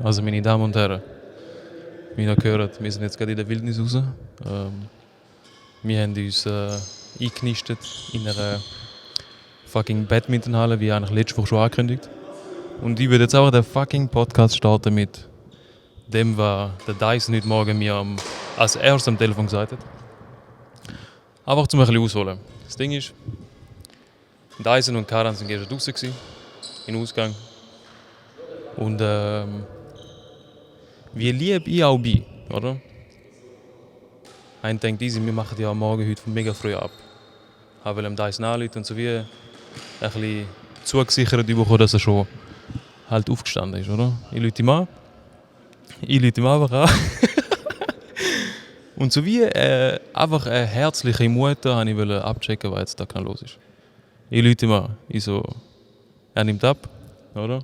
Also meine Damen und Herren, wie ihr gehört, wir sind jetzt gerade in der Wildnis raus. Wir haben uns eingenistet in einer fucking Badmintonhalle, wie eigentlich letzte Woche schon angekündigt. Und ich würde jetzt auch den fucking Podcast starten mit dem, was der Dyson heute Morgen mir als erstes am Telefon gesagt hat. Einfach zum ein bisschen ausholen. Das Ding ist, Dyson und Karan sind gestern draußen gewesen, im Ausgang. Und wie lieb ich auch bin, oder? Einer denkt, easy, wir machen ja morgen heute mega früh ab. Ich will ihm Dyson anrufen und so wie ein bisschen zugesichert bekommen, dass er schon halt aufgestanden ist, oder? Ich rufe ihm an. Ich rufe ihm einfach an. Und so wie einfach eine herzliche Mutter wollte ich abchecken, was jetzt da genau los ist. Ich rufe ihm an. Ich so, er nimmt ab, oder?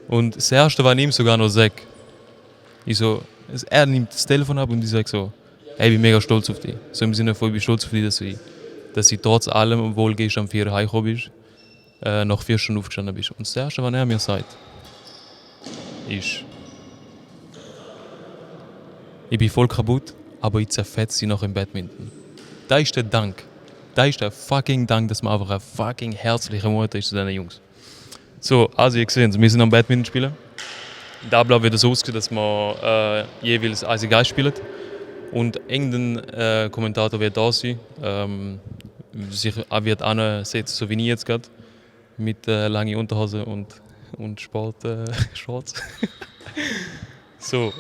Und das Erste, was ich ihm sogar noch sage, er nimmt das Telefon ab und ich sage so, hey, ich bin mega stolz auf dich. So im Sinne von, ich bin stolz auf dich, dass du trotz allem, obwohl du gestern um 4 Uhr heimgekommen bist, nach 4 Stunden aufgestanden bist. Und das Erste, was er mir sagt, ist, ich bin voll kaputt, aber ich zerfetze sie noch im Badminton. Da ist der Dank. Da ist der fucking Dank, dass man einfach eine fucking herzliche Mutter ist zu diesen Jungs. So, also ihr seht, wir sind am Badminton spielen. Der Ablauf wird so aussehen, dass wir jeweils ein Geist spielen. Und irgendein Kommentator wird da sein, sich wird ansetzen, so wie ich jetzt gerade, mit langen Unterhose und Sport-Shorts. So,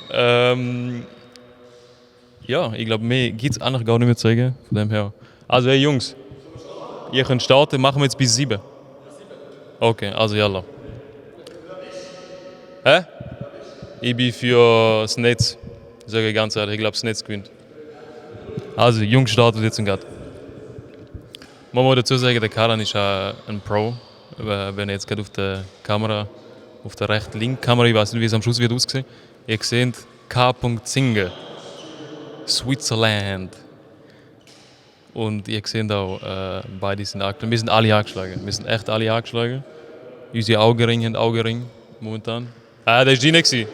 ja, ich glaube, mehr gibt es eigentlich gar nicht mehr zu sagen, von dem her. Also hey Jungs, ihr könnt starten, machen wir jetzt bis 7. Okay, also yalla. Hä? Ich bin für das Netz. Ich sage ganz ehrlich, ich glaube, das Netz gewinnt. Also, Jungs startet jetzt im Garten. Man muss dazu sagen, der Karan ist ein Pro. Wenn ihr jetzt gerade auf der Kamera, auf der rechten-linken Kamera, ich weiß nicht, wie es am Schluss wird aussehen. Ihr seht K. Zinge, Switzerland. Und ihr seht auch, beide sind angeschlagen. Wir sind alle angeschlagen. Wir sind echt alle angeschlagen. Unsere Augenringe haben Augenring momentan. Ah, der war deiner. Der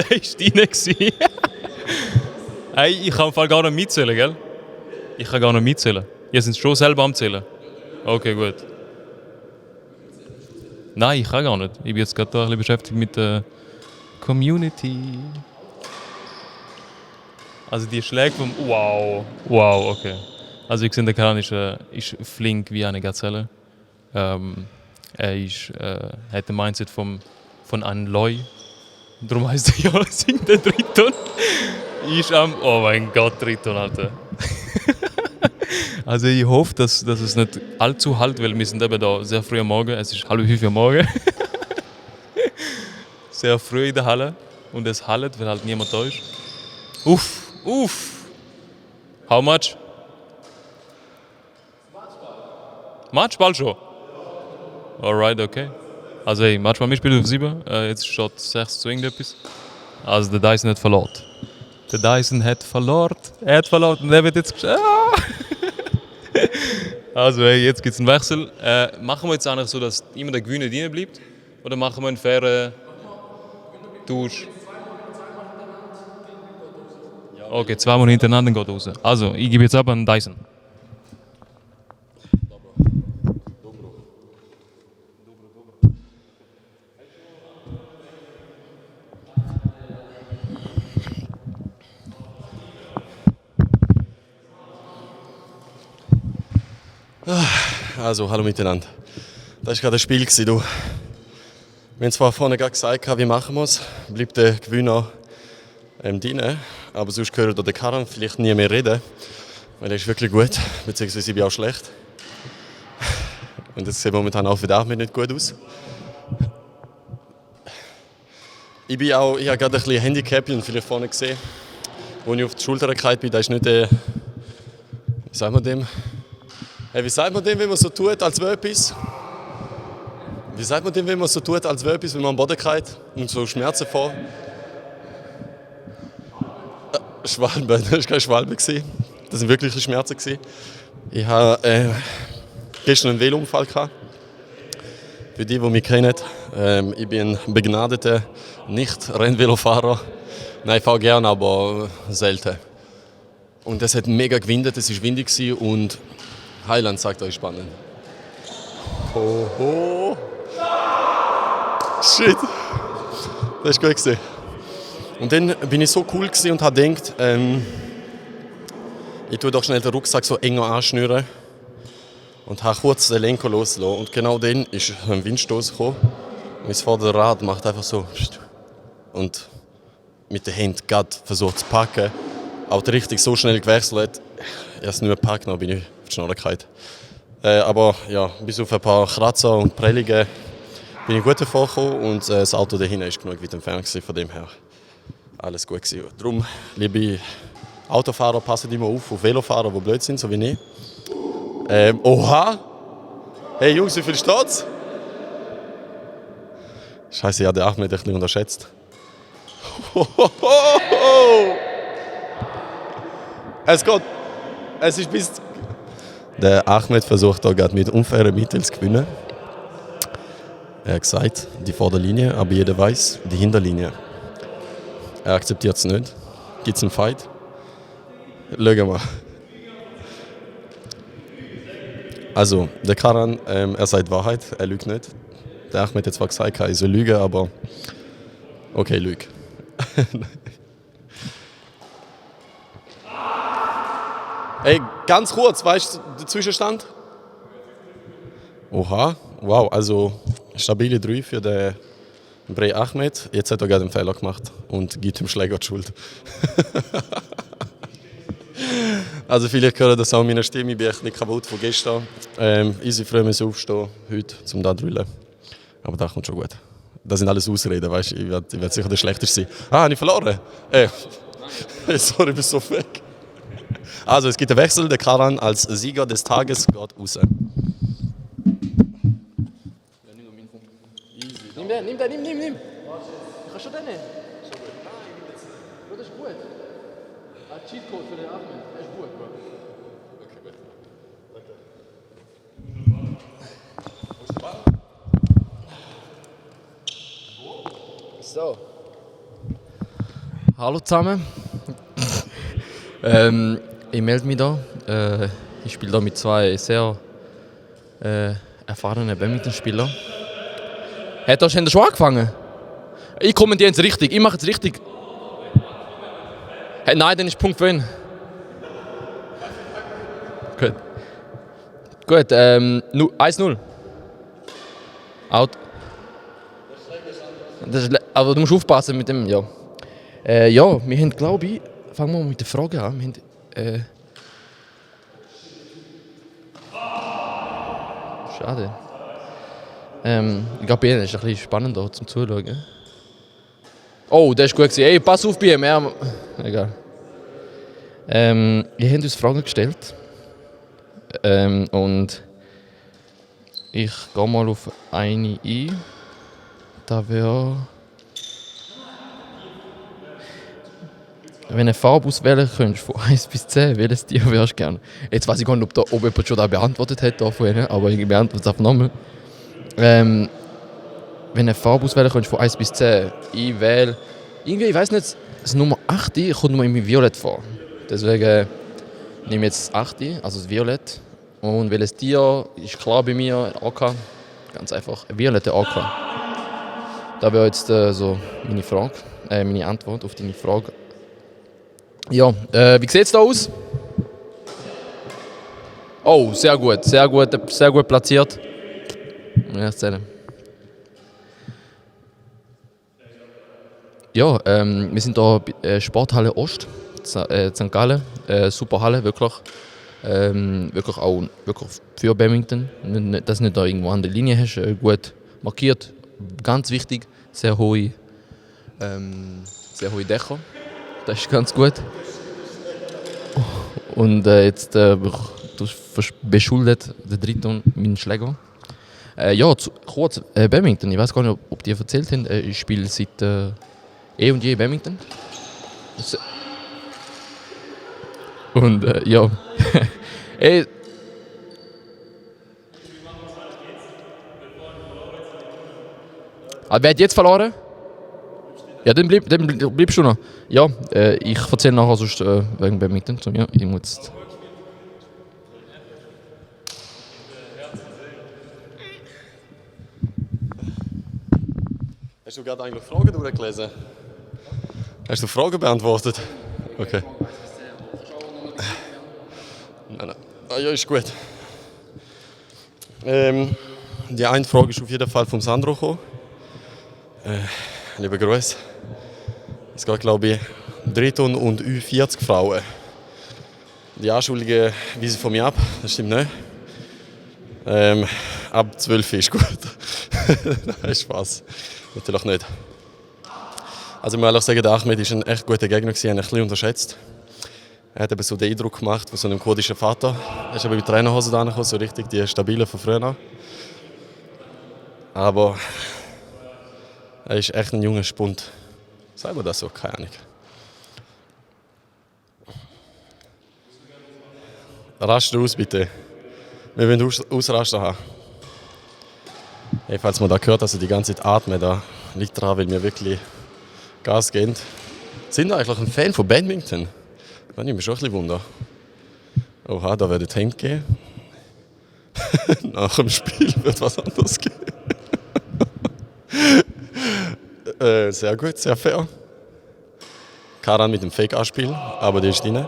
war deiner. Hey, ich kann im Fall gar nicht mitzählen, gell? Ich kann gar nicht mitzählen. Ihr seid schon selber am Zählen. Okay, gut. Nein, ich kann gar nicht. Ich bin jetzt gerade ein bisschen beschäftigt mit der Community. Also die Schläge vom... Wow, okay. Also ich sehe, der Karan ist flink wie eine Gazelle. Er hat ein Mindset von einem Loi. Darum heisst er ja, singt der Triton. Ist am... Oh mein Gott, Triton, Alter. Also ich hoffe, dass es nicht allzu halt, weil wir sind eben da sehr früh am Morgen. Es ist 4:30 Uhr morgen. Sehr früh in der Halle. Und es hallt, weil halt niemand da ist. Uff. How much? Matchball schon? Alright, okay. Also hey, Matchball, wir spielen auf 7. Jetzt steht 6 zu irgendetwas. Also der Dyson hat verloren. Der Dyson hat verloren. Er hat verloren und er wird jetzt... Also hey, jetzt gibt es einen Wechsel. Machen wir jetzt eigentlich so, dass immer der Gewinner drin bleibt? Oder machen wir einen fairen Tausch? Okay, 2 Mal hintereinander geht raus. Also, ich gebe jetzt ab an Dyson. Also, hallo miteinander. Das war gerade ein Spiel. Du. Wir haben zwar vorne gerade gesagt, wie machen wir es, bleibt der Gewinner drin, aber sonst gehört der Karan vielleicht nie mehr reden, weil er ist wirklich gut, beziehungsweise ich bin auch schlecht. Und das sieht momentan auch für den Ahmed nicht gut aus. Ich habe gerade ein bisschen Handicap und vielleicht vorne gesehen, wo ich auf die Schulter gekleidet bin, das ist nicht der, wie sagt man dem? Hey, wie sagt man dem, wenn man so tut, als wäre etwas? Wie sagt man dem, wenn man so tut, als wäre etwas, wenn man am Boden geht und so Schmerzen vor? Schwalbe, das war keine Schwalbe. Das waren wirkliche Schmerzen. Ich hatte gestern einen Velounfall. Für die mich kennen, ich bin ein begnadeter Nicht-Rennvelofahrer. Nein, ich fahre gerne, aber selten. Und es hat mega gewindet, es war windig und Highland sagt euch spannend. Oh. Shit. Das war gut gewesen. Und dann bin ich so cool gewesen und habe gedacht, ich tue doch schnell den Rucksack so enger anschnüren und habe kurz den Lenker losgelassen. Und genau dann ist ein Windstoß gekommen. Mein Vorderrad macht einfach so. Und mit der Hand gerade versucht zu packen. Auch die Richtung so schnell gewechselt. Ich habe es nicht mehr gepackt, dann bin ich auf die Schnur gefallen. Aber ja, bis auf ein paar Kratzer und Prellungen bin ich gut hervorgekommen und das Auto dahinter war genug weit entfernt, von dem her alles gut gewesen. Darum, liebe Autofahrer, passt immer auf Velofahrer, die blöd sind, so wie ich. Oha! Hey Jungs, wie viel steht's? Scheiße, ich habe den Ahmed ein bisschen unterschätzt. Es geht. Es ist bis. Der Ahmed versucht da gerade mit unfairen Mitteln zu gewinnen. Er hat gesagt, die Vorderlinie, aber jeder weiß, die Hinterlinie. Er akzeptiert es nicht. Gibt es einen Fight? Schauen wir mal. Also, der Karan, er sagt Wahrheit, er lügt nicht. Der Ahmed hat zwar gesagt, er soll lügen, aber okay, lüg. Ey, ganz kurz, weißt du den Zwischenstand? Oha, wow, also stabile 3 für den Brey Ahmed. Jetzt hat er gerade einen Fehler gemacht und gibt dem Schläger die Schuld. Also vielleicht hören das auch meine Stimme, ich bin echt nicht kaputt von gestern. Easy früh müssen aufstehen, heute, um da zu drüllen. Aber das kommt schon gut. Das sind alles Ausreden, weißt du, ich werde sicher der Schlechteste sein. Ah, habe ich verloren? Sorry, ich bin so weg. Also, es gibt einen Wechsel, der Karan als Sieger des Tages geht raus. Nimm. Ich kann schon den nehmen. Das ist gut. Ein Cheatcode für den Ahmed. Das ist gut, Bro. Okay, gut. Danke. So. Hallo zusammen. Ich melde mich da. Ich spiele da mit 2 sehr erfahrenen Badmintonspielern. Hat er schon angefangen? Ich kommentiere jetzt richtig. Ich mache es richtig. Hey, nein, dann ist Punkt für ihn. Gut, 1-0. Out. Aber du musst aufpassen mit dem, ja. Ja, wir haben, glaube ich, fangen wir mal mit der Frage an. Wir haben, schade. Ich glaube, es ist ein bisschen spannender zum Zuschauen. Oh, das ist gut gewesen. Hey, pass auf bei ihm. Ja, egal. Wir haben uns Fragen gestellt. Und ich gehe mal auf eine ein. Da wäre. Wenn du eine Farbe auswählen könntest, von 1 bis 10, welches Tier wärst du gerne? Jetzt weiß ich gar nicht, ob jemand schon da beantwortet hat, aber ich beantworte es einfach nochmal. Wenn du eine Farbe auswählen könntest, von 1 bis 10, ich wähle. Irgendwie, ich weiß nicht, das Nummer 8 kommt nur in Violett vor. Deswegen nehme ich jetzt das 8, also das Violett. Und welches Tier ist klar bei mir, AK. Ganz einfach, ein violetter AK. Da wäre jetzt so meine Frage, meine Antwort auf deine Frage. Ja, wie sieht es da aus? Oh, sehr gut platziert. Ja, erzählen. Ja, wir sind hier bei Sporthalle Ost, St. Gallen. Super Halle, wirklich. Wirklich auch wirklich für Badminton. Dass du nicht da irgendwo an der Linie hast, gut markiert. Ganz wichtig, sehr hohe Dächer. Das ist ganz gut. Und jetzt du beschuldet der Dritte meinen Schläger. Ja, kurz Badminton. Ich weiß gar nicht, ob die erzählt haben. Ich spiele seit eh und je Badminton. Und ja. Aber wer hat jetzt verloren? Ja, dann bleibst du noch. Ja, ich erzähle nachher sonst wegen Badminton. Ja, ich muss jetzt... Hast du gerade eigentlich Fragen durchgelesen? Hast du Fragen beantwortet? Okay. Nein. Ah, ja, ist gut. Die eine Frage ist auf jeden Fall vom Sandro gekommen. Lieber Gruß. Es geht, glaube ich, Drittun und Ü40 Frauen. Die Anschuldigungen weisen von mir ab, das stimmt nicht. Ab 12 ist gut. Nein, Spaß. Natürlich nicht. Also ich muss ehrlich sagen, der Ahmed war ein echt guter Gegner, ich habe ihn ein bisschen unterschätzt. Er hat eben so den Eindruck gemacht von so einem kurdischen Vater. Er ist aber mit Trainerhosen da gekommen, so richtig die stabilen von früher. Aber er ist echt ein junger Spund. Sagen wir das so? Keine Ahnung. Raster aus, bitte. Wir wollen Ausraster haben. Hey, falls man da hört, dass er die ganze Zeit atmet, da liegt daran, weil wir wirklich Gas geben. Sind wir eigentlich ein Fan von Badminton? Da nehme ich mich schon ein bisschen Wunder. Oha, da wird es Hände gehen. Nach dem Spiel wird was anderes gehen. Sehr gut, sehr fair. Karan mit dem Fake-Anspiel, aber der ist drin.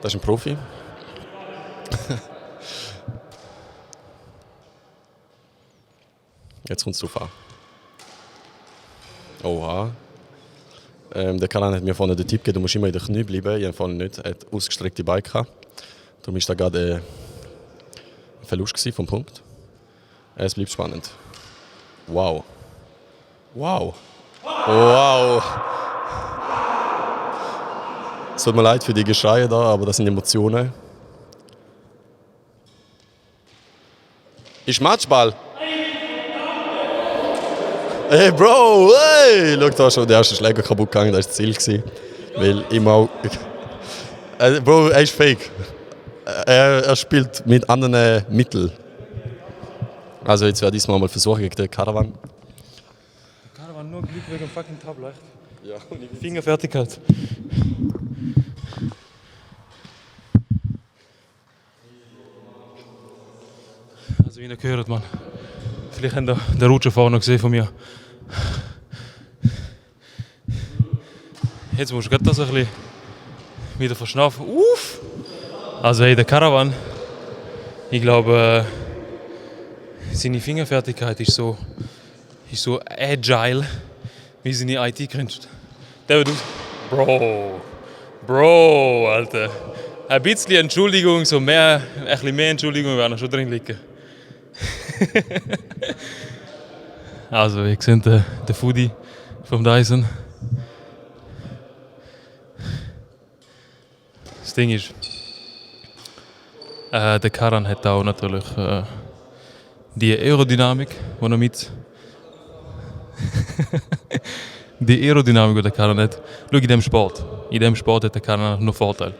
Das ist ein Profi. Jetzt kommt es drauf an. Oha. Der Karan hat mir vorne den Tipp gegeben, du musst immer in den Knie bleiben. Ich habe vorne nicht, er hat ausgestreckte Beine gehabt. Darum war da gerade ein Verlust vom Punkt. Es bleibt spannend. Wow. Wow. Wow. Es tut mir leid für die Geschreie da, aber das sind Emotionen. Ist Matchball? Hey Bro, hey! Schau da schon, der erste Schläger kaputt gegangen, das war das Ziel. Weil immer Bro, er ist fake. Er spielt mit anderen Mitteln. Also jetzt werde ich es mal versuchen gegen den Caravan. Der Caravan nur Glück wegen dem fucking Tablet. Ja, Fingerfertigkeit. Also wie ihr gehört, Mann. Vielleicht habt ihr den Rutschenfahrer noch gesehen von mir. Jetzt musst du gerade das ein bisschen wieder verschnaufen. Uff! Also hey, der Caravan, ich glaube, seine Fingerfertigkeit ist so agile, wie seine IT-Künste. Der wird aus... Bro, Alter. Ein bisschen Entschuldigung, ein bisschen mehr Entschuldigung wäre noch schon drin liegen. Also, ihr seht den Foodie vom Dyson. Das Ding ist, der Karan hat auch natürlich die Aerodynamik, die er mit. Die Aerodynamik, die der Karan hat. Schau, in dem Sport hat der Karan nur Vorteil.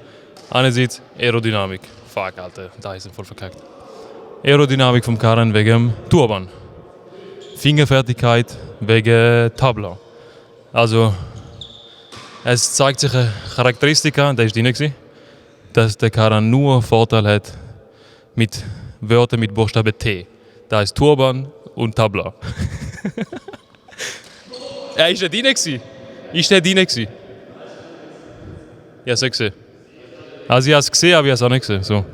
Einerseits Aerodynamik. Fuck, Alter, Dyson voll verkackt. Aerodynamik vom Karan wegen Turban. Fingerfertigkeit wegen Tabla. Also, es zeigt sich eine Charakteristik an, der ist drin, dass der Karan nur Vorteil hat mit Wörtern mit Buchstabe T. Da ist Turban und Tabla. Ist der drin? Ist der drin? Ja, so gesehen. Also ich habe es gesehen, aber ich habe es auch nicht gesehen. So.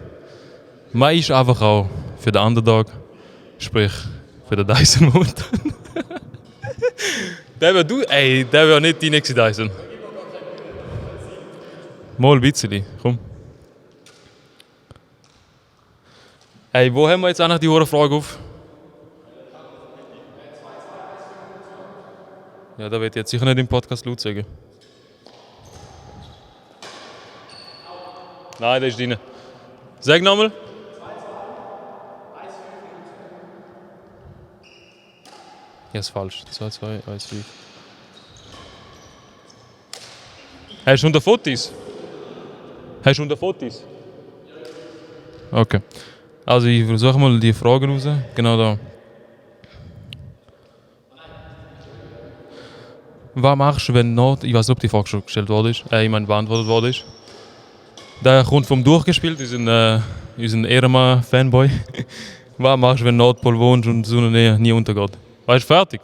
Man ist einfach auch für den Underdog, sprich für den Dyson momentan. Der wäre nicht drin gewesen, Dyson. Mal ein bisschen, komm. Hey, wo haben wir jetzt eigentlich die hohe Frage auf? Ja, da wird jetzt sicher nicht im Podcast laut sagen. Nein, der ist drin. Sag nochmal. Ja, ist falsch. 2-2, 1-5. Hast du unter Fotos? Okay. Also ich versuche mal die Fragen raus. Genau da. Was machst du, wenn Nord... Ich weiß nicht, ob die Frage schon gestellt wurde. Ich meine, beantwortet wurde. Der kommt vom Durchgespielt, unseren Ehrenmann-Fanboy. Was machst du, wenn Nordpol wohnst und die Sonne nie untergeht? Weißt du, fertig?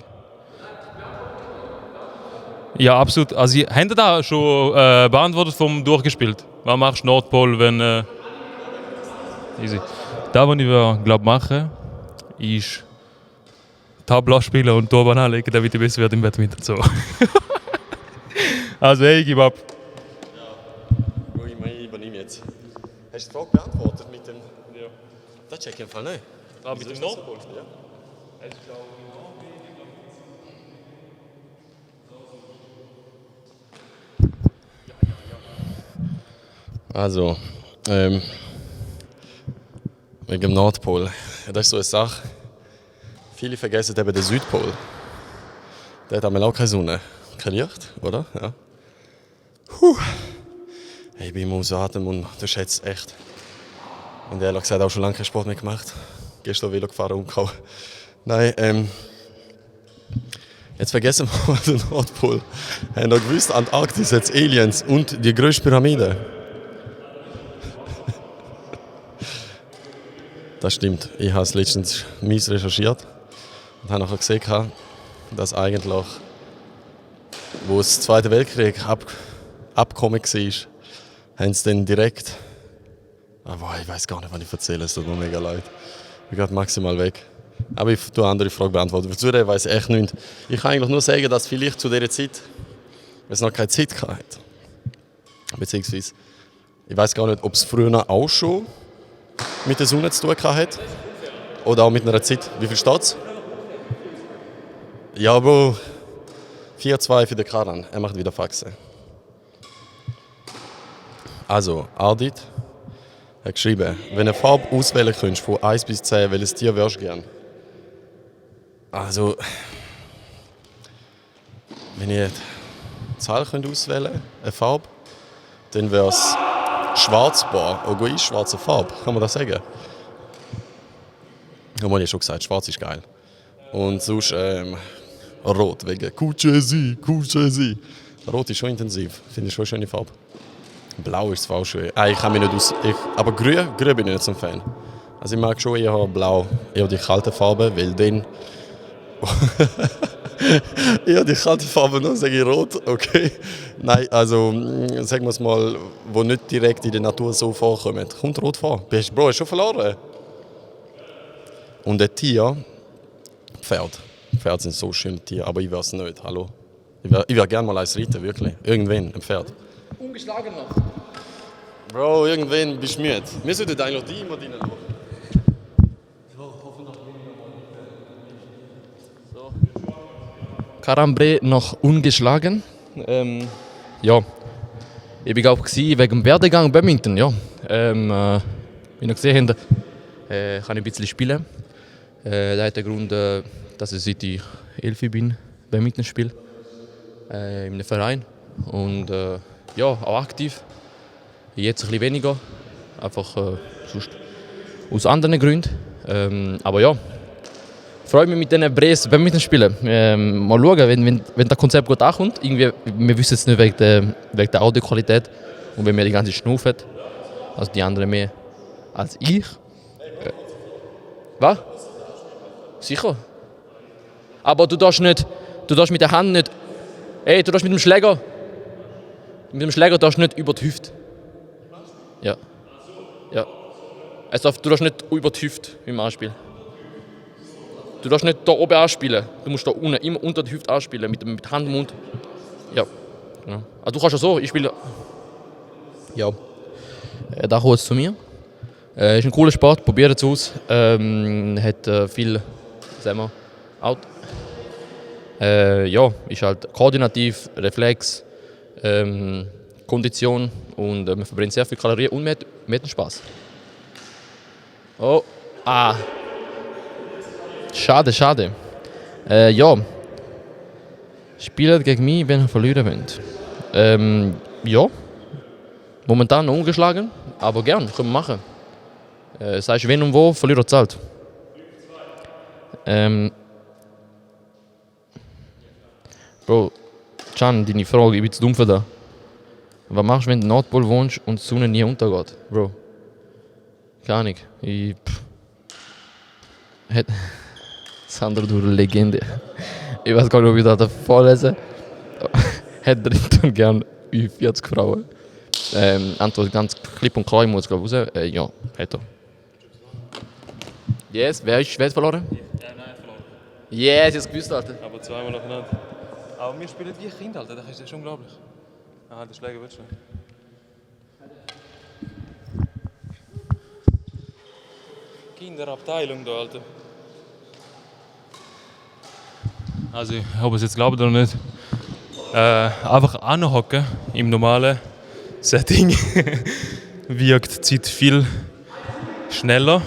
Ja, absolut. Also, haben Sie da schon beantwortet vom Durchgespielt? Was machst du Nordpol, wenn... Easy. Das, was ich glaube machen, ist Tabla spielen und Turban anlegen, damit ich besser werde im Badminton. So. Also hey, ich gebe ab. Ja, ich übernehme jetzt. Hast du die Frage beantwortet mit dem... Ja. Das check ich im Fall nicht. Ah, mit dem Nordpol? Ja. Also, wegen dem Nordpol. Ja, das ist so eine Sache. Viele vergessen eben den Südpol. Der hat einmal auch keine Sonne. Kein Licht, oder? Ja. Hey, ich bin immer ausatmen und du schätzt echt. Und ehrlich gesagt auch schon lange keinen Sport mehr gemacht. Gestern Velo gefahren, umgehauen. Nein, jetzt vergessen wir mal den Nordpol. Haben ihr gewusst, Antarktis hat Aliens und die größte Pyramide. Das stimmt. Ich habe es letztens mies recherchiert und habe nachher gesehen, dass eigentlich, wo das Zweite Weltkrieg Abkommen war, haben sie dann direkt... Aber ich weiß gar nicht, was ich erzähle, es tut mir mega leid. Ich bin gerade maximal weg. Aber ich tue eine andere Frage beantworten. Zu der weiß ich echt nichts. Ich kann eigentlich nur sagen, dass vielleicht zu dieser Zeit, weil es noch keine Zeit hatte, beziehungsweise, ich weiß gar nicht, ob es früher auch schon mit der Sonne zu tun hat. Oder auch mit einer Zeit. Wie viel steht es? Ja, Bro. 4-2 für den Karan. Er macht wieder Faxen. Also, Ardit hat geschrieben, wenn du eine Farbe auswählen könntest von 1 bis 10, welches Tier wärst du gern? Also, wenn ich eine Zahl auswählen könnte, eine Farbe, dann wäre es Schwarzbar. Oder schwarze Farbe, kann man das sagen? Ja, man hat ja schon gesagt, schwarz ist geil. Und sonst rot, wegen Kuchesi. Rot ist schon intensiv, finde ich schon eine schöne Farbe. Blau ist zwar auch schön. Ich kann mich nicht aber grün bin ich nicht so ein Fan. Also ich mag schon eher blau, eher die kalte Farbe, weil dann... eher die kalte Farbe, dann sage ich rot, okay. Nein, also sagen wir es mal, wo nicht direkt in der Natur so vorkommt. Kommt rot vor. Bro, hast du schon verloren? Und ein Tier, Pferd. Pferde sind so schöne Tiere, aber ich wäre es nicht, hallo. Ich wär gerne mal eins reiten, wirklich. Irgendwann, ein Pferd. Ungeschlagen noch. Bro, irgendwann bist du müde. Wir sollten eigentlich die immer rein. Karambre noch ungeschlagen. Ja. Ich war auch wegen dem Werdegang Badminton. Ja. Wie ihr gesehen habt, kann ich ein bisschen spielen. Das hat den Grund, dass ich seit ich 11 bin Badminton spiele. In einem Verein. Und ja, auch aktiv. Jetzt ein bisschen weniger. Einfach sonst aus anderen Gründen. Aber ja. Ich freue mich mit diesen Bres Badminton spielen. Mal schauen, wenn das Konzept gut ankommt. Irgendwie, wir wissen es nicht wegen der Audioqualität. Und wenn mir die ganze Schnaufe hat. Also die anderen mehr als ich. Was? Sicher. Aber du darfst mit der Hand nicht. Ey, du darfst mit dem Schläger. Mit dem Schläger darfst du nicht über die Hüfte. Ja. Ja. Also, du darfst nicht über die Hüfte im Anspiel. Du darfst nicht da oben anspielen. Du musst da unten immer unter die Hüfte anspielen, mit Hand im Mund. Ja. Ja. Also du kannst ja so, ich spiele. Ja. Da kommt es zu mir. Ist ein cooler Sport, probiert es aus. Hat viel, sagen wir, Out. Ja, ist halt koordinativ, Reflex, Kondition und man verbrennt sehr viel Kalorien und man hat den Spaß. Oh, Schade. Ja. Spielt gegen mich, wenn ihr verlieren wollt. Ja. Momentan noch ungeschlagen, aber gern, können wir machen. Sagst wenn und wo, Verlierer zahlt. Bro, Can, deine Frage, ich bin zu dumm für das. Was machst du, wenn du im Nordpol wohnst und die Sonne nie untergeht? Bro. Keine Ahnung. Sandro, du Legende. Ich weiß gar nicht, ob ich das vorlesen hätte drin gern 40 Frauen. Antwort ganz klipp und klar, ich muss glaube raus. Ja, hätte er. Yes, wer ist verloren? Ja, nein, verloren. Yes, ich hab's gewusst, Alter. Aber zweimal nacheinander. Aber wir spielen wie Kinder, Alter. Das ist unglaublich. Aha, der Schläger wird schon. Kinderabteilung da, Alter. Also, ob es jetzt glaubt oder nicht. Einfach anhocken im normalen Setting wirkt die Zeit viel schneller.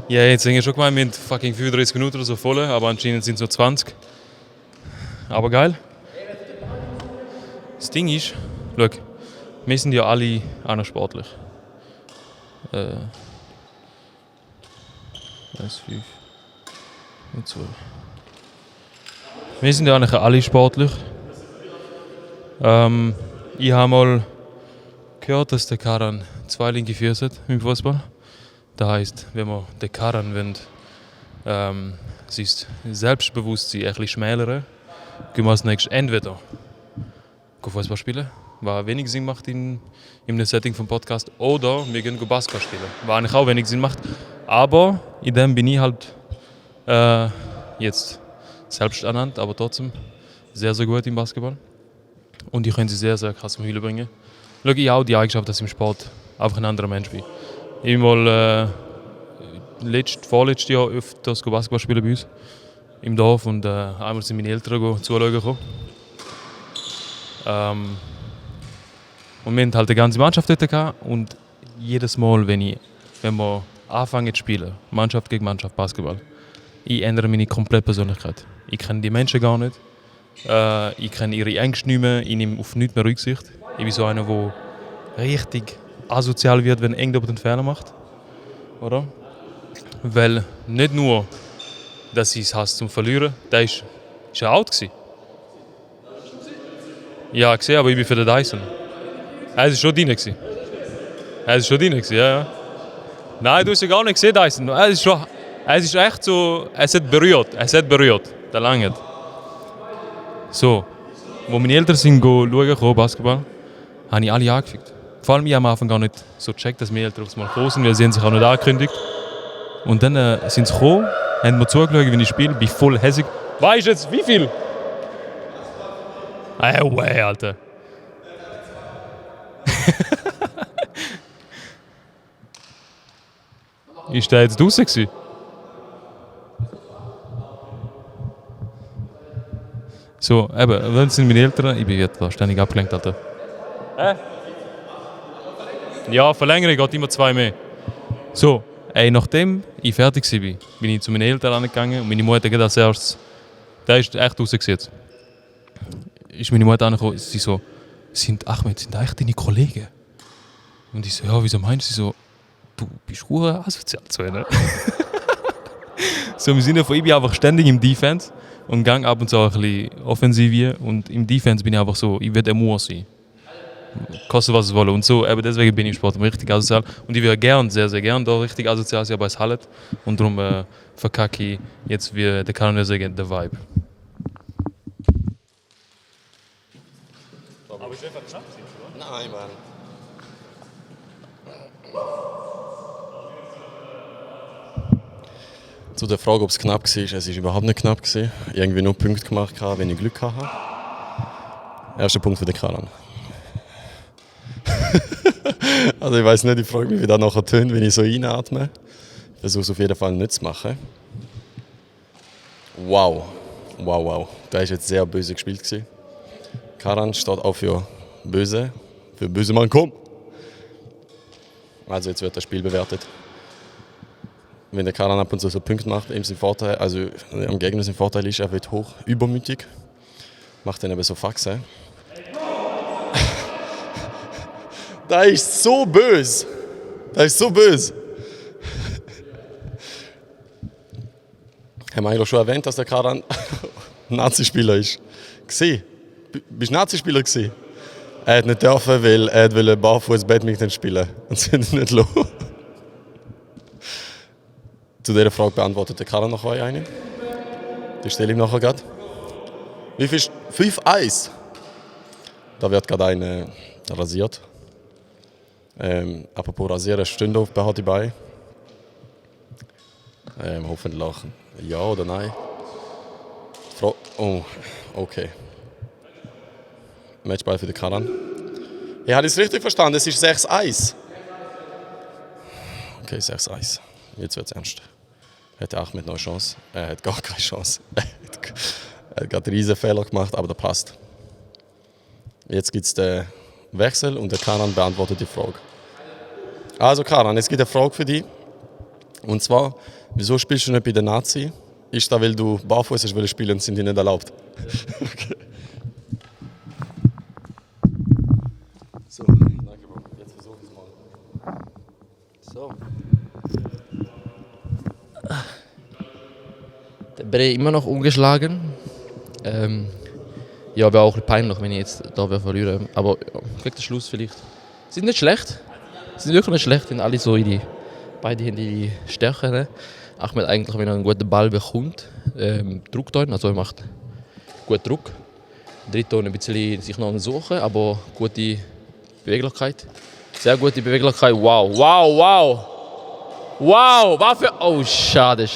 Ja, jetzt habe ich schon gemeint, wir haben fucking 35 Minuten oder so voll, aber anscheinend sind es nur 20. Aber geil. Das Ding ist, schau, wir sind ja alle auch sportlich. 1, 5 und 2. Wir sind ja eigentlich alle sportlich. Ich habe mal gehört, dass der Karan 2 linke Füße hat im Fußball. Das heisst, wenn man den Karan will, sein Selbstbewusstsein ein bisschen schmälern, können wir als nächstes entweder Fußball spielen, was wenig Sinn macht in einem Setting vom Podcast, oder wir gehen Basketball spielen, was eigentlich auch wenig Sinn macht. Aber in dem bin ich halt jetzt selbst ernannt, aber trotzdem sehr, sehr gut im Basketball. Und ich kann sie sehr, sehr krass zum Heulen bringen. Schau, ich habe auch die Eigenschaft, dass ich im Sport einfach ein anderer Mensch bin. Ich mal vorletztes Jahr öfters Basketball spielen bei uns im Dorf und einmal sind meine Eltern zuschauen gekommen. Und wir hatten halt die ganze Mannschaft dort gehabt und jedes Mal, wenn wir anfangen zu spielen, Mannschaft gegen Mannschaft, Basketball, ich ändere meine komplette Persönlichkeit. Ich kenne die Menschen gar nicht. Ich kenne ihre Ängste nicht mehr, ich nehme auf nichts mehr Rücksicht. Ich bin so einer, der richtig asozial wird, wenn irgendjemand einen Fehler macht. Oder? Weil nicht nur, dass ich es hasse zum Verlieren, der ist ja out gewesen. Ja, gesehen, aber ich bin für den Dyson. Er ist schon drin gewesen. Ja. Nein, du hast ja gar nicht gesehen, Dyson. Es ist echt so, es hat berührt. Der lange. So, wo meine Eltern sind schauen, Basketball, habe ich alle angefickt. Vor allem, ich habe am Anfang gar nicht so gecheckt, dass meine Eltern aufs Mal gekommen sind, weil sie haben sich auch nicht angekündigt. Und dann sind sie gekommen, haben mir zugeschaut, wie ich spiele, bin voll hässig. Weißt du jetzt, wie viel? Way, Alter. Ist der jetzt draußen gewesen? So, eben, wenn sind meine Eltern, ich bin jetzt ständig abgelenkt, Alter. Ja, Verlängerung geht immer 2 mehr. So, nachdem ich fertig war, bin ich zu meinen Eltern angegangen und meine Mutter geht als erstes. Der ist echt rausgesetzt. Ist meine Mutter angekommen, sie so, Ahmed, sind echt deine Kollegen? Und ich so, ja, wieso meinst du? Sie so, du bist hure asozial zu ihnen. So im Sinne von, ich bin einfach ständig im Defense und gehe ab und zu auch ein bisschen offensiv. Und im Defense bin ich einfach so, ich will der Moor sein. Koste was es wolle. Und so, eben deswegen bin ich im Sport richtig asozial. Und ich würde sehr, sehr gern da richtig asozial sein, aber es halt. Und darum verkacke ich jetzt, wie der Karan sagen, der Vibe. Aber ist einfach knapp, oder? Nein, Mann. Zu der Frage, ob es knapp war, es war überhaupt nicht knapp. Ich habe irgendwie nur Punkte gemacht, wenn ich Glück hatte. Erster Punkt für den Karan. Also ich weiß nicht, ich frage mich, wie das nachher tönt, wenn ich so einatme. Ich versuche es auf jeden Fall nicht zu machen. Wow. Das war jetzt sehr böse gespielt. Karan steht auch für böse Mann, komm! Also jetzt wird das Spiel bewertet. Wenn der Karan ab und zu so Punkte macht, ihm sein Vorteil, also am Gegner sein Vorteil ist, er wird hoch übermütig, macht dann aber so Faxe. Das ist so böse. Haben wir eigentlich schon erwähnt, dass der Karan Nazi-Spieler ist? Gesehen? bist du Nazi-Spieler gewesen? Er hat nicht dürfen, weil er wollte barfuß Badminton spielen. Und sie haben ihn nicht lassen. Zu dieser Frage beantwortet der Karan noch eine. Die stelle ich ihm nachher gerade. Wie viel? 5-1. Da wird gerade eine rasiert. Apropos rasieren, stehen auf bei Hati bei. Hoffentlich ja oder nein. Oh, okay. Matchball für den Karan. Ich habe es richtig verstanden, es ist 6-1. Okay, 6-1. Jetzt wird es ernst. Hätte Ahmed noch eine Chance? Er hat gar keine Chance. Er hat gerade einen riesen Fehler gemacht, aber der passt. Jetzt gibt es den Wechsel und der Karan beantwortet die Frage. Also Karan, es gibt eine Frage für dich. Und zwar, wieso spielst du nicht bei den Nazi? Ist das, weil du barfuß spielen willst und sind die nicht erlaubt? Okay. So, danke Bro. Jetzt versuch ich es mal. So. Der Bre immer noch ungeschlagen. Ja, wäre auch ein bisschen peinlich, wenn ich jetzt da verlieren. Aber ja, gegen den Schluss vielleicht. Sie sind nicht schlecht. Sie sind wirklich nicht schlecht. Sind alle so beide haben die Stärken. Ne? Ahmed eigentlich, wenn er einen guten Ball bekommt, druckt er, also er macht gut Druck. Dritte ein bisschen sich noch suchen, aber gute Beweglichkeit. Sehr gute Beweglichkeit. Wow, wow, wow. Wow, was für... Oh, schade.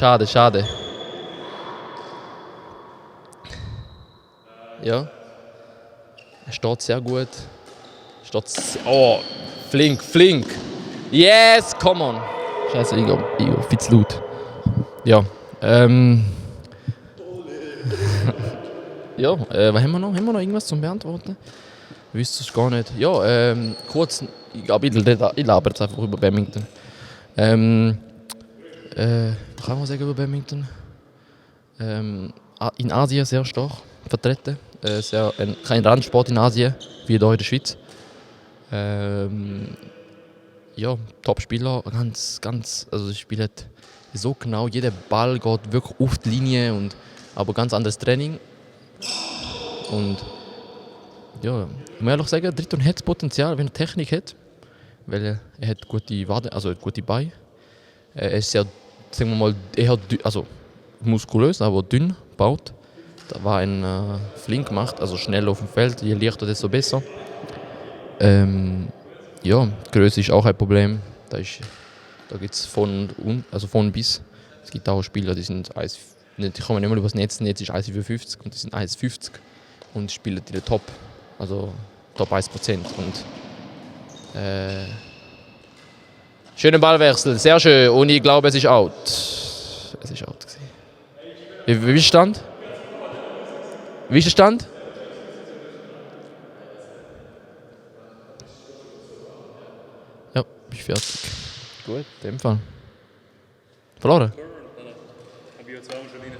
Ja. Er steht sehr gut. Oh, flink. Yes, come on. Scheiße, ich gehe viel zu laut. Ja, ja, was haben wir noch? Haben wir noch irgendwas zum Beantworten? Ich wüsste es gar nicht. Ja, kurz, ich glaube, ich laber jetzt einfach über Badminton. Was kann man sagen über Badminton? In Asien sehr stark vertreten. Kein Randsport in Asien, wie hier in der Schweiz. Ja, Top-Spieler, ganz, also sie spielen so genau, jeder Ball geht wirklich auf die Linie, aber ganz anderes Training. Und ja, ich muss ehrlich sagen, Driton hat das Potenzial, wenn er Technik hat, weil er hat gute Wade, also gute Beine. Er ist sehr, sagen wir mal, eher also muskulös, aber dünn gebaut. Da war ein flink gemacht, also schnell auf dem Feld, je leichter, desto besser. Ja, Größe ist auch ein Problem. Da gibt es von bis. Es gibt auch Spieler, die sind die kommen nicht mal übers Netz. Netz ist 1,54 und die sind 1,50 und spielen in der Top 1%. Und schöner Ballwechsel, sehr schön. Und ich glaube, es ist out. Es ist out gewesen. Wie ist der Stand? Wie ist der Stand? Ja, bin fertig. Gut, in dem Fall. Verloren? Habe ich jetzt auch schon rein.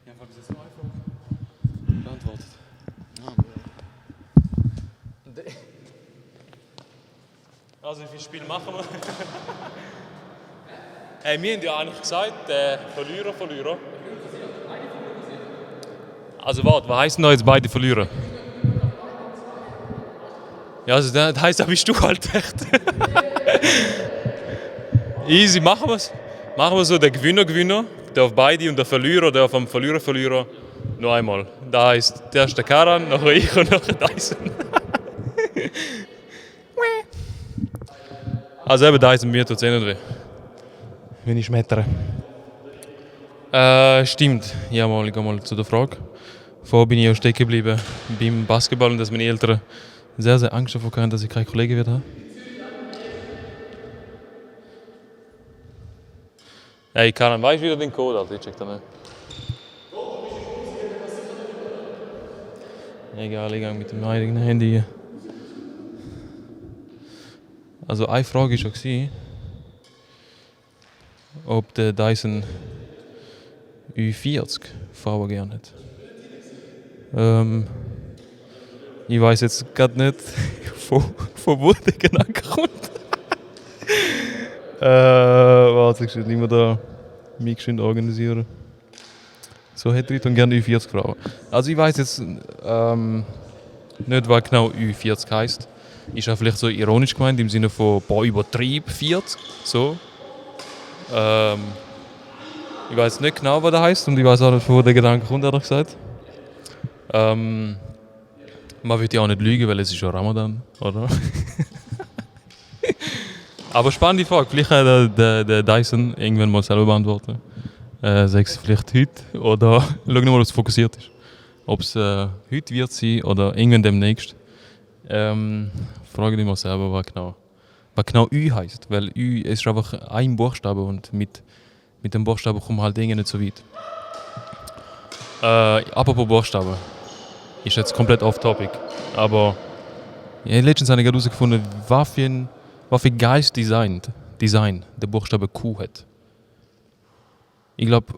Ja, habe ich jetzt noch einfach beantwortet. Also, wie viele Spiele machen wir? Hey, wir haben ja eigentlich gesagt, Verlierer. Also warte, was heisst denn da jetzt beide Verlierer? Ja, also das heisst, da bist du halt echt. Easy, machen wir es. Machen wir so, der Gewinner darf beide und der Verlierer darf am Verlierer noch einmal. Das heisst, der ist der Karan, nachher ich und nachher Dyson. Also eben Dyson, mir tut es eh nicht weh. Wenn ich schmettere. Stimmt. Ja, ich gehe mal zu der Frage. Vorher bin ich auch stecken geblieben beim Basketball und dass meine Eltern sehr, sehr Angst davor hatten, dass ich keine Kollegen werde haben. Hey, Karan, weißt du wieder den Code? Also ich check das nicht. Egal, ich gehe mit dem eigenen Handy. Also eine Frage war schon, ob der Dyson U40 Farbe gerne hat. Ich weiß jetzt gerade nicht, von wo der Gedanke kommt. Warte, ich muss nicht mehr da mich schön organisieren. So hätte ich dann gerne Ü40 Frauen. Also ich weiß jetzt nicht, was genau Ü40 heisst. Ist ja vielleicht so ironisch gemeint, im Sinne von boah, übertrieb 40. So. Ich weiß nicht genau, was das heisst und ich weiß auch nicht, wo der Gedanke kommt, ehrlich gesagt. Man will ja auch nicht lügen, weil es ist ja Ramadan, oder? Aber spannende Frage, vielleicht kann der Dyson irgendwann mal selber beantworten. Sag es vielleicht heute oder schau mal, ob es fokussiert ist. Ob es heute wird sein oder irgendwann demnächst. Frage dich mal selber, was genau Ü heisst. Weil Ü ist einfach ein Buchstabe und mit dem Buchstaben kommen halt Dinge nicht so weit. Apropos Buchstaben. Ist jetzt komplett off-topic. Aber letztens habe ich herausgefunden, was für Geist Design der Buchstabe Q hat. Ich glaube,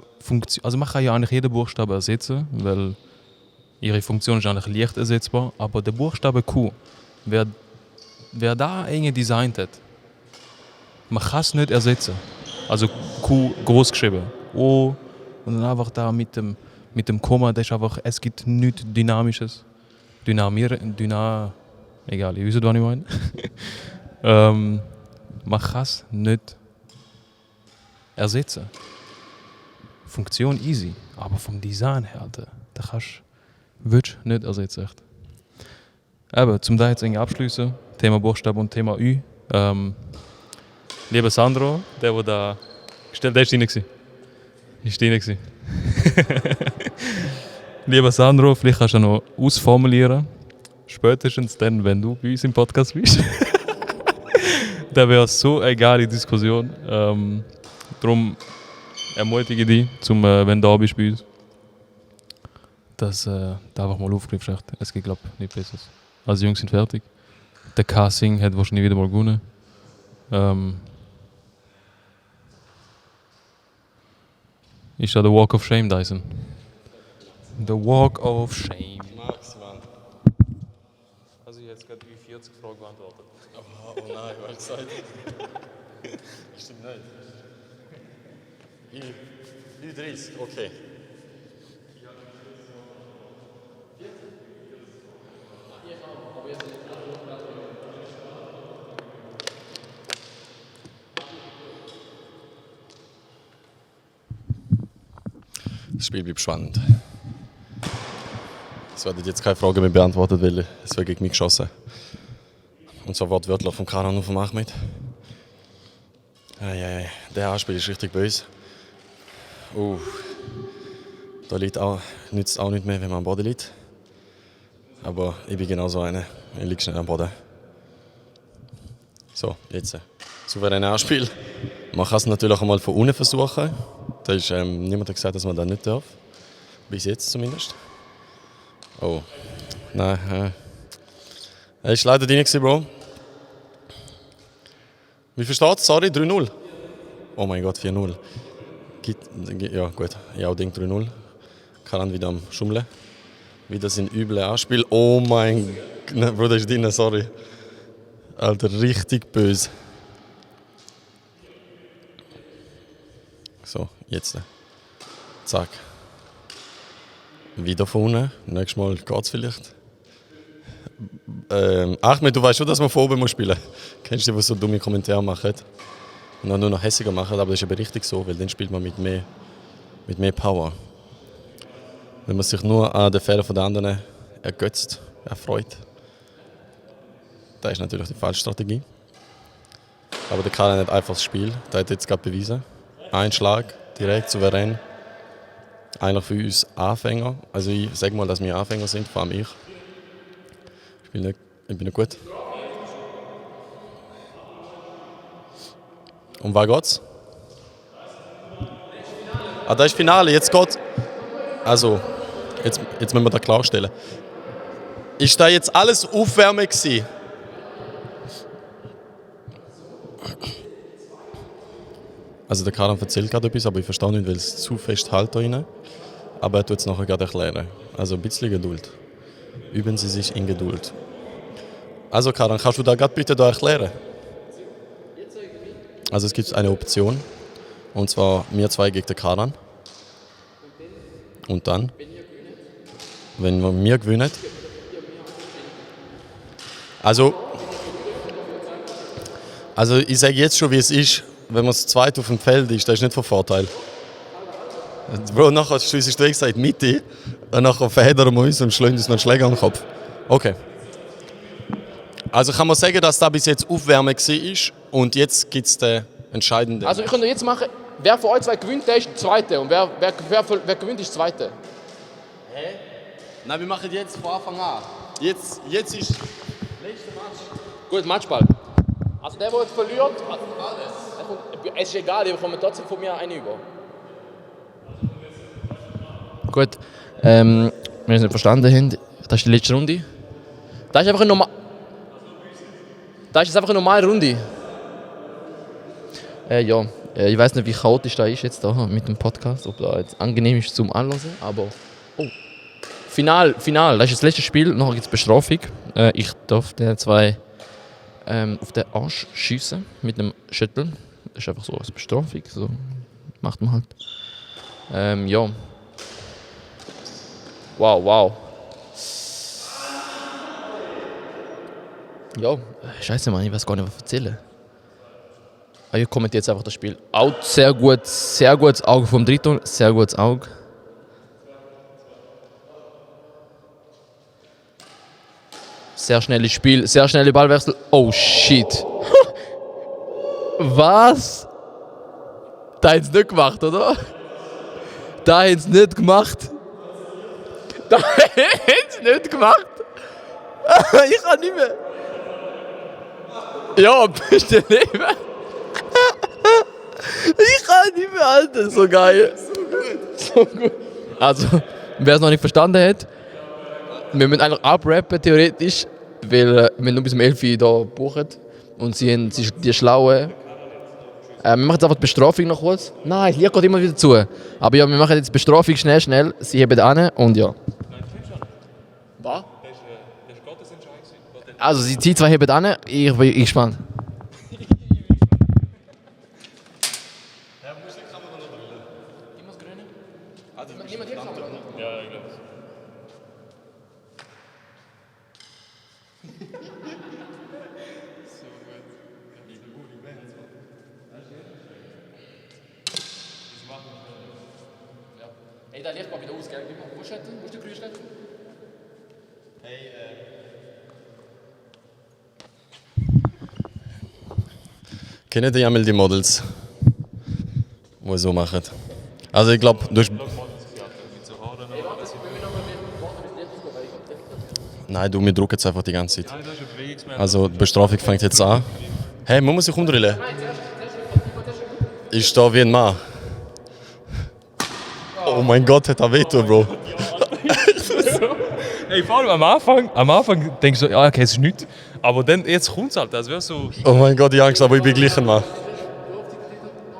also man kann ja eigentlich jeden Buchstaben ersetzen, weil ihre Funktion ist eigentlich leicht ersetzbar. Aber der Buchstabe Q, wer da irgendwie designt hat, man kann es nicht ersetzen. Also Q groß geschrieben. O und dann einfach da mit dem Komma, das ist einfach, es gibt nichts Dynamisches. Egal, ihr wisst, was ich meine. Man kann es nicht ersetzen. Funktion easy, aber vom Design her, da würdest du nicht ersetzen. Echt. Aber zum da jetzt irgendwie abschließen, Thema Buchstaben und Thema Ü. Lieber Sandro, der da gestellt, der ist drin gewesen. Lieber Sandro, vielleicht kannst du noch ausformulieren, spätestens dann, wenn du bei uns im Podcast bist. Das wäre so eine geile Diskussion. Darum ermutige dich, wenn du da bist bei uns, dass du einfach mal aufgreifst. Es geht, glaube ich, nicht besser. Also die Jungs sind fertig. Der Casting hat wahrscheinlich wieder mal gewonnen. Ist da der Walk of Shame, Dyson? The Walk of Shame. Also ich habe jetzt gerade die 40 Fragen beantwortet. Oh nein, was gesagt? Stimmt nicht. Ü30, okay. Das Spiel bleibt spannend. Es werden jetzt keine Fragen mehr beantwortet, weil es wird gegen mich geschossen. Und zwar wortwörtlich vom Karan und vom Ahmed. Der Anspiel ist richtig böse. Da nützt es auch nicht mehr, wenn man am Boden liegt. Aber ich bin genau so einer. Ich liege schnell am Boden. So, jetzt. Souveränes Anspiel. Man kann es natürlich auch mal von unten versuchen. Da ist niemand hat gesagt, dass man das nicht darf. Bis jetzt zumindest. Oh. Nein. Er ist leider drin, Bro. Wie viel steht es? Sorry, 3-0. Oh mein Gott, 4-0. Ja, gut. Ich auch denke 3-0. Karan wieder am Schummeln. Wieder sein übles Anspiel. Oh mein Gott. Bruder ist drin, sorry. Alter, richtig böse. So, jetzt. Zack. Wieder vorne. Nächstes Mal geht es vielleicht. Ahmed, du weißt schon, dass man von oben spielen muss. Kennst du die, die so dumme Kommentare machen? Und dann nur noch hässiger machen, aber das ist aber richtig so, weil dann spielt man mit mehr Power. Wenn man sich nur an den Fehlern der anderen ergötzt, erfreut, das ist natürlich die falsche Strategie. Aber der Karan hat einfach das Spiel, das hat jetzt gerade bewiesen. Ein Schlag, direkt, souverän. Einer für uns Anfänger. Also ich sage mal, dass wir Anfänger sind, vor allem ich. Ich bin nicht gut. Um was geht's? Das ist Finale, jetzt geht's. Also, jetzt müssen wir das klarstellen. Ist da jetzt alles Aufwärmen gewesen? Also der Karan erzählt gerade etwas, aber ich verstehe nicht, weil es zu fest hält da rein. Aber er tut es nachher gerade erklären. Also ein bisschen Geduld. Üben Sie sich in Geduld. Also Karan, kannst du da gerade bitte da erklären? Also es gibt eine Option. Und zwar wir zwei gegen den Karan. Und dann? Wenn wir gewinnen. Also ich sage jetzt schon, wie es ist, wenn man zu zweit auf dem Feld ist, das ist nicht von Vorteil. Bro, nachher schießt du extra in die Mitte, und nachher verheddern wir uns und schlagen uns noch einen Schläger am Kopf. Okay. Also kann man sagen, dass das bis jetzt Aufwärmen war und jetzt gibt es den entscheidenden. Also, ich könnte jetzt machen, wer von euch zwei gewinnt, der ist der Zweite. Und wer gewinnt, ist der Zweite. Nein, wir machen jetzt von Anfang an. Jetzt ist letzte Match. Gut, Matchball. Also, der jetzt verliert, alles. Es ist egal, ihr bekommt trotzdem von mir einen über. Gut, wenn ihr es nicht verstanden habt, das ist die letzte Runde. Das ist einfach eine normale Runde. Ja, ich weiß nicht, wie chaotisch das ist jetzt da mit dem Podcast, ob das jetzt angenehm ist zum Anhören, aber... Oh. Final, das ist das letzte Spiel, nachher gibt es Bestrafung. Ich darf den zwei auf den Arsch schiessen mit einem Schütteln. Das ist einfach so als Bestrafung, so macht man halt. Ja. Wow. Ja, scheiße Mann, ich weiß gar nicht, was erzählen. Ich kommentiere jetzt einfach das Spiel. Out, sehr gutes Auge vom Triton, sehr gutes Auge. Sehr schnelles Spiel, sehr schnelle Ballwechsel. Oh shit. Was? Da haben sie nicht gemacht, oder? Da haben sie nicht gemacht. Ich kann nicht mehr. Ja, bist du neben? Ich kann nicht mehr, Alter. So geil. So gut. Also, wer es noch nicht verstanden hat, wir müssen einfach abrappen, theoretisch, weil wir nur bis um 11 Uhr hier buchen. Und sie sind die Schlauen. Wir machen jetzt einfach die Bestrafung noch kurz. Nein, ich geht immer wieder zu. Aber ja, wir machen jetzt die Bestrafung schnell. Sie heben an und ja. Was? Also, sie zwei heben an. Ich bin gespannt. Ey, da Licht mal wieder aus, gell? Wo ist der grüne Schletter? Kennen die einmal die Models, die so machen? Also ich glaube, du hast... Nein, wir drucken jetzt einfach die ganze Zeit. Also die Bestrafung fängt jetzt an. Hey, man muss sich umdrehen. Ich stehe wie ein Mann. Oh mein Gott, hat er wehtun, Bro. Ey, vor allem am Anfang denkst du, ja, okay, es ist nichts. Aber dann, jetzt kommt es halt, als wäre so... Oh mein Gott, ich habe Angst, aber ich bin gleich ein Mann.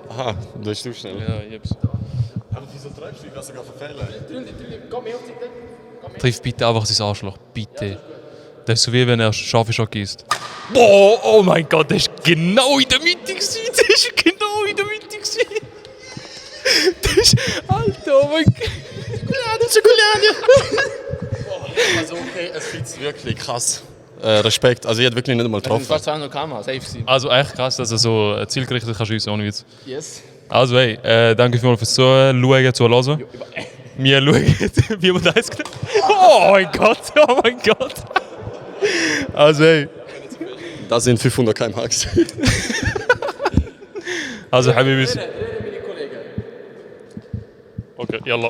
Aha, du bist du schnell. Ja, ich hab's. Aber wieso treibst du? Ich kann sogar verfehlen. Triff bitte einfach sein Arschloch, bitte. Das ist so wie wenn er scharfe Schocke isst. Boah, oh mein Gott, das ist genau in der Mitte gewesen. Das ist genau in der Mitte gewesen. Das ist... Alter, oh mein Gott. Also okay, es fitzt wirklich krass. Respekt, also ich hätte wirklich nicht mal getroffen. Fast 200 km, safe sein. Also echt krass, dass er so zielgerichtet kann schiessen, ohne Witz. Yes. Also hey, danke vielmals fürs Zuhören, Zuhören. Wir schauen, wie man das gemacht hat. Oh mein Gott, oh mein Gott. Also hey. Das sind 500 km/h. Also haben wir müssen... Okay, yalla.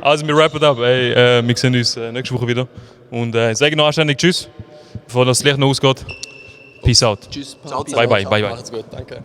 Also wir rappen ab. Hey, wir sehen uns nächste Woche wieder. Und sagen noch anständig Tschüss, bevor das Licht noch ausgeht. Peace out. Tschüss. Bye bye. Macht's gut, danke.